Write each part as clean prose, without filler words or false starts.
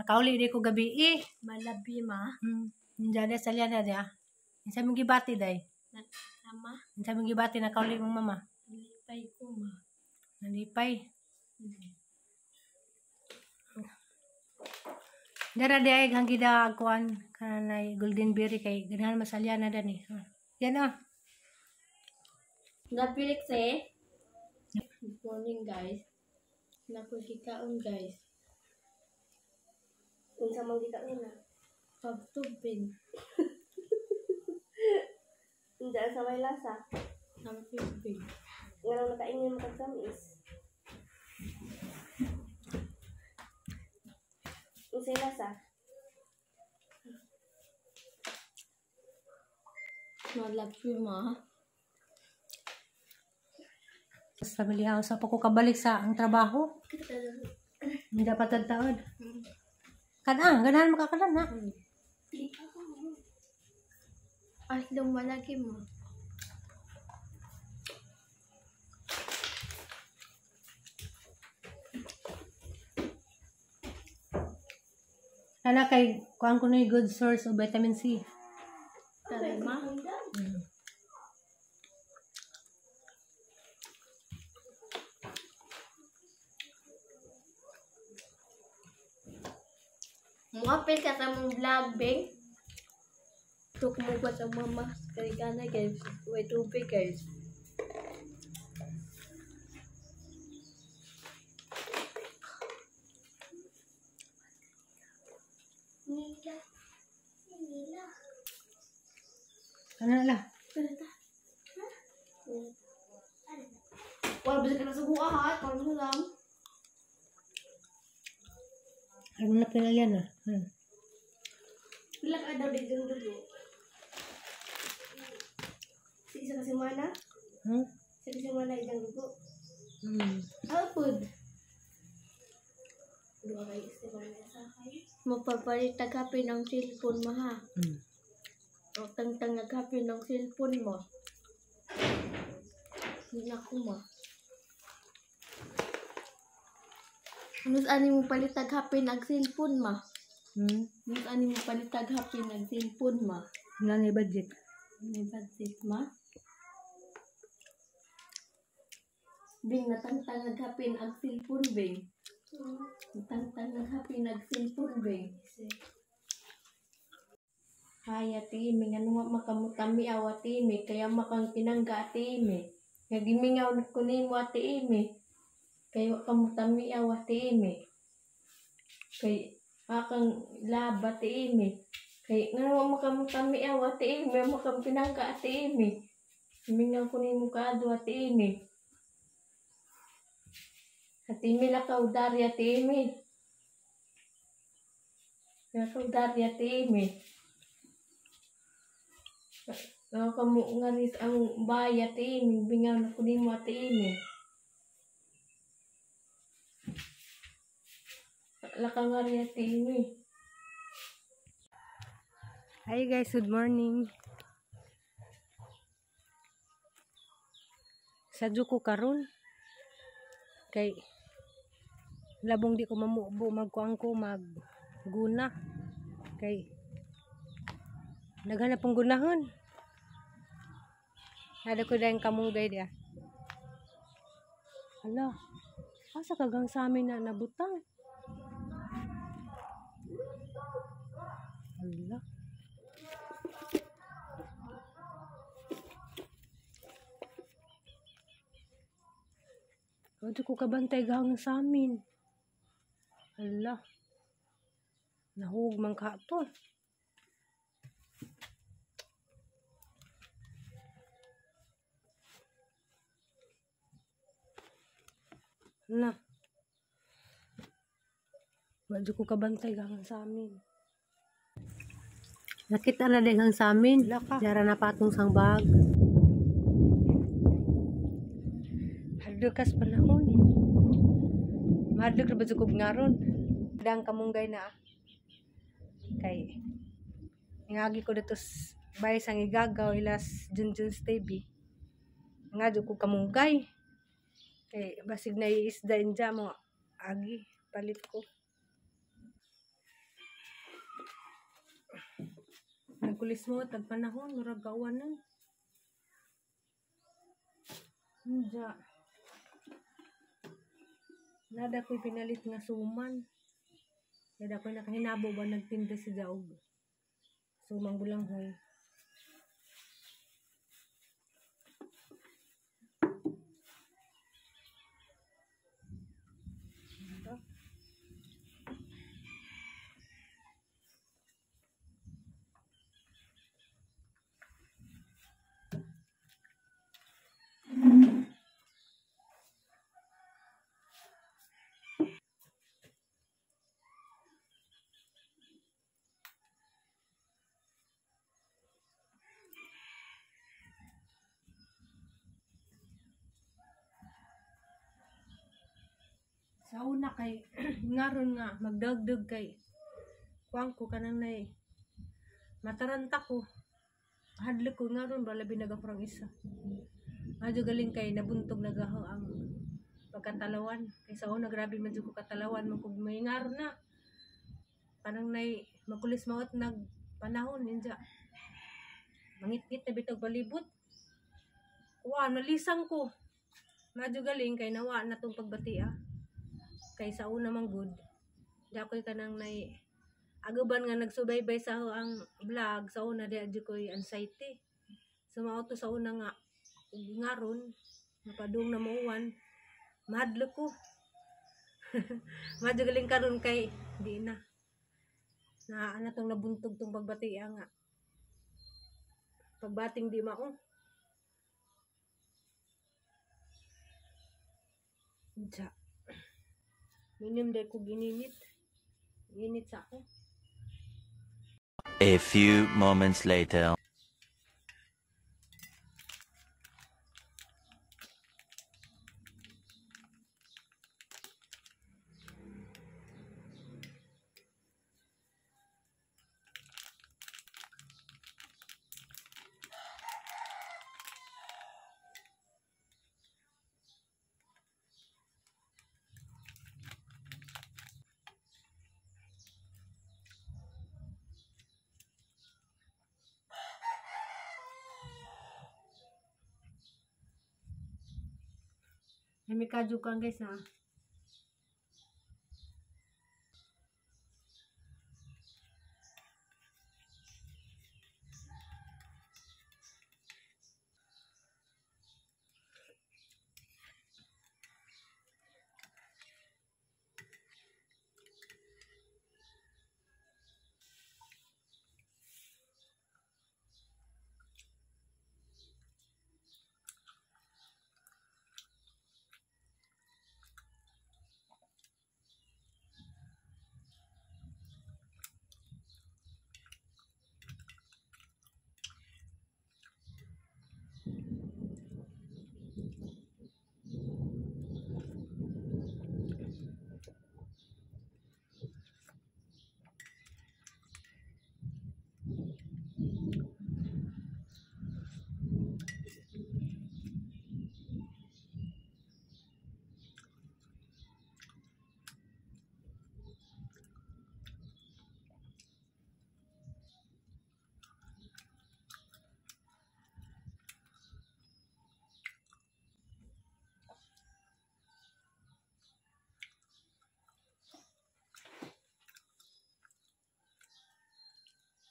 Nakauli di ko gabi eh. Malabi ma. Diyan sa liyan na. Unsa mong gibati day? Ama. Unsa mong gibati nakauli mong mama? Nalipay ko ma. Nalipay. Dara di ay hanggida kuan kanay golden berry kay ganahan masalya na dani. Yan ah. Napilik eh. Good morning guys. Nakukikaon guys. Unsa man gikaon na? Pagtubin. Unsa sa may lasa? Ang tubig. Nganong nakaingon mo kag tamis? Unsay lasa? Malabi ma. Sa family house pa ko kabalik sa ang trabaho. Hindi dapat taod. Kana, ganahan makakalan ha. Aslong malaki mo. Kana kay kuan ko na good source of vitamin C. Tara ma. Muapil ka sa mong vlog, Bing. Tuk mo ba sa mama? Kay kana guys. Way tubig guys. Nila. Nila. Kana la. Wala bisa ka na sa buka ha? Karon mo lang. Ano na pinalyan ah. Pila ka daw dito ng dugo? Sa isa ka semana? Sa isa semana isang dugo? Food. Duha kayo semana sa kayo. Mapapalit tagapin ng cellphone mo ha. O tangtang nagapin ng cellphone mo. Hindi na ako ma. Ano saan mo palit taghapin ang cellphone ma? Ano saan mo palit taghapin ang cellphone ma? Wala na budget. May budget ma? Bing, natangtang naghapin ang cellphone, Bing. Natangtang naghapin ang cellphone, Bing. Hay, Ate Amy, nga nung makamutami aw, Ate Amy, kaya makang pinangga, Ate Amy. Nga gimingaw ko nimo, Ate Amy. Kaya kamutami aw, Ate Amy. Kay akang lab, Ate Amy. Kay nga nung makamutami aw, Ate Amy, makang pinangga, Ate Amy. Gimingaw ko nimo kaado, Ate Amy. Ate Amy, lakaw dari, Ate Amy. Lakaw dari, Ate Amy. Kamu ngaris ang bahay, Ate Amy. Bingaw na ko nimo, Ate Amy. Lakaw nga rin, Ate Amy. Hi guys, good morning. Sadyo ko karon. Kay labong di ko mamubo magkuang ko magguna. Kay naghanap pong gunahon. Nada ko dahil kamunggay dia. Hala, asa kagang sa amin na nabutang? Hala. Wala ko kabantay gahang sa amin. Hala. Nahug man ka to. Na. Wala ko kabantay gahang sa amin. Nakita na din hang sa amin. Dara na patong sang bag. Hadlukas panahon. Mahadlok na ba sa kog ngaron? Dang kamunggay na. Kay ngagi ko dito bay sang igagaw ilas Junjun's TV. Nga ko kamunggay. Kay basig na iisda inja mo agi palit ko. Kulis mo tag panahon murag kauwanan. Unja. Nada ko'y pinalit nga suman. Nada ko'y nakahinabo ba nagtinda si Jaog. Sumang bulanghoy. Sa una kay ngaron nga magdagdag kay kuang ko kanang nay mataranta ko hadlok ko ngaron ba labi nagaprang isa. Adyo galing kay nabuntog nagaho ang pagkatalawan kay sa una grabe man jud ko katalawan man kog may ngaron na kanang nay makulis maot nag panahon ninja mangitngit na bitog balibot. Kuan nalisang ko. Madyo galing kay nawa na tong pagbati ah. Kay sa una man good di ako'y kanang nay aguban nga nagsubaybay sa ang vlog sa una di adyo ko'y anxiety. So mao to sa una nga ngaron napadung na mauwan mahadlok ko. Madyo galing karon kay di na na ana tong nabuntog tong pagbati nga pagbating di mao. Unsa minim day ko gininit. Ginit sa ako. A few moments later. May kajukan guys ha.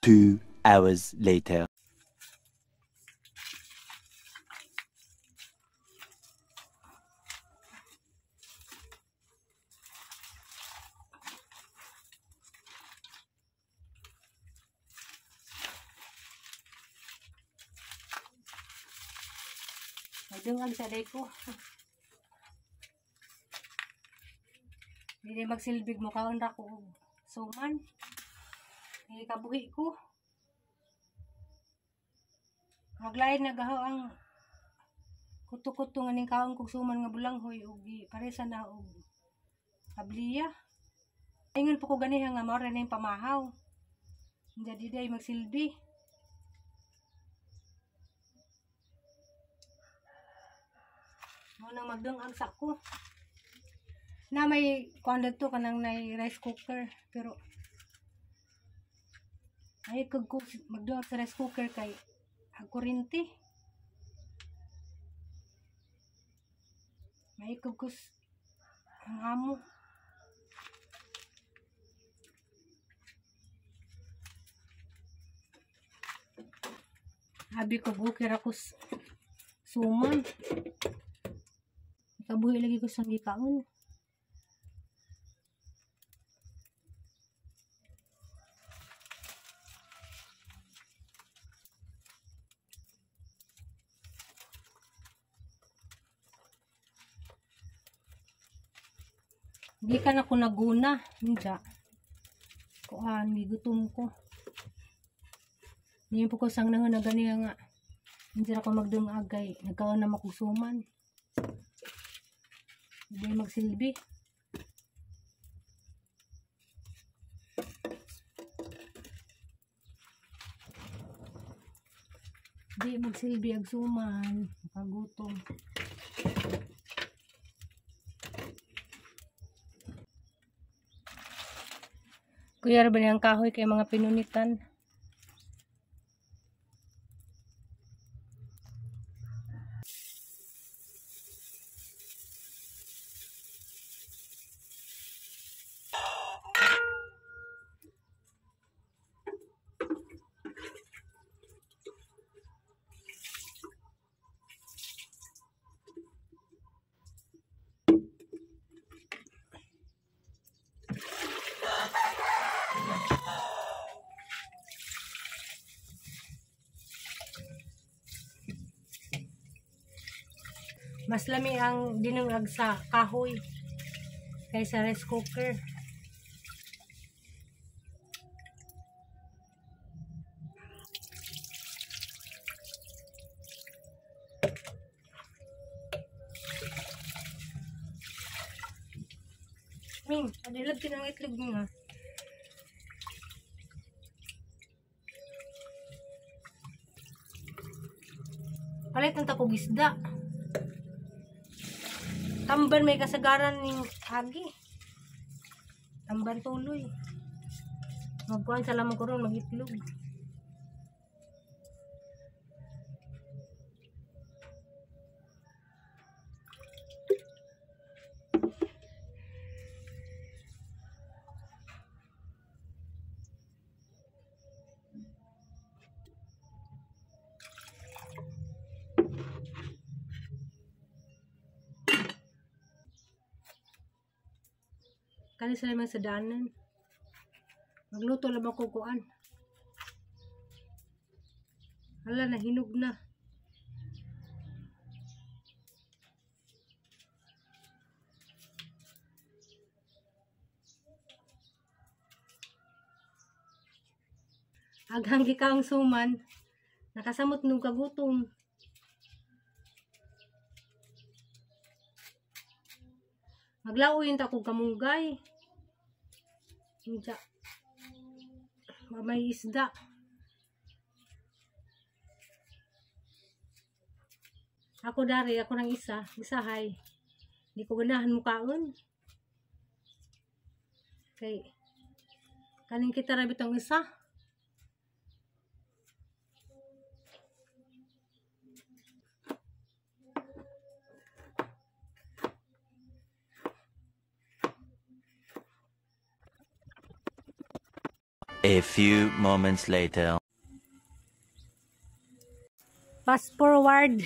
Two hours later. Magdungag sa day ko. Hindi magsilbig mo kaon ra ko suman. Kabuhi ko. Maglain na gaho ang kuto-kuto nga ning kaon kog suman nga bulanghoy ug paresa na og tabliya. Ingon po ko ganiha nga mao ra ning pamahaw. Jadi day magsilbi. Mo nang magdungag sa ko. Na may kuan didto kanang nay rice cooker pero Ay kag magduha sa rice cooker kay ag kuryente. May kag ang amo. Abi ko bukir ako suman. Kabuhi lagi ko sang gikaon. Di ka na ko naguna, ninja. Kuan, gigutom ko. Niyo po ko sang nangan na ganiya nga. Hindi na ako magdungagay. Nagkaon na makusuman. Hindi magsilbi. Hindi magsilbi ag suman. Makagutom. Kuya ba niyang kahoy kay mga pinunitan? Mas lami ang dinungag sa kahoy kaysa rice cooker. Ming, adilag kinang itlog mo ha. Palit ng takog isda. Tamban may kasagaran ning agi. Tamban tuloy. Magkuan sa lamang ko ron, magitlog. Kani sila man sa daanan. Magluto lang ako kuan. Hala, nahinog na. Aghang gikaong suman, nakasamot nung kagutom. Maglao yun ta kong kamunggay. Hindi. May isda. Ako dari, ako ng isa. Isahay. Hindi ko ganahan mukaon. Kay, kaning kita rabit ang isa. A few moments later. Fast forward.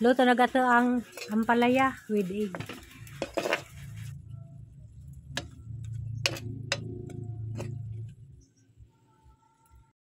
Luto na gato ang ampalaya with egg.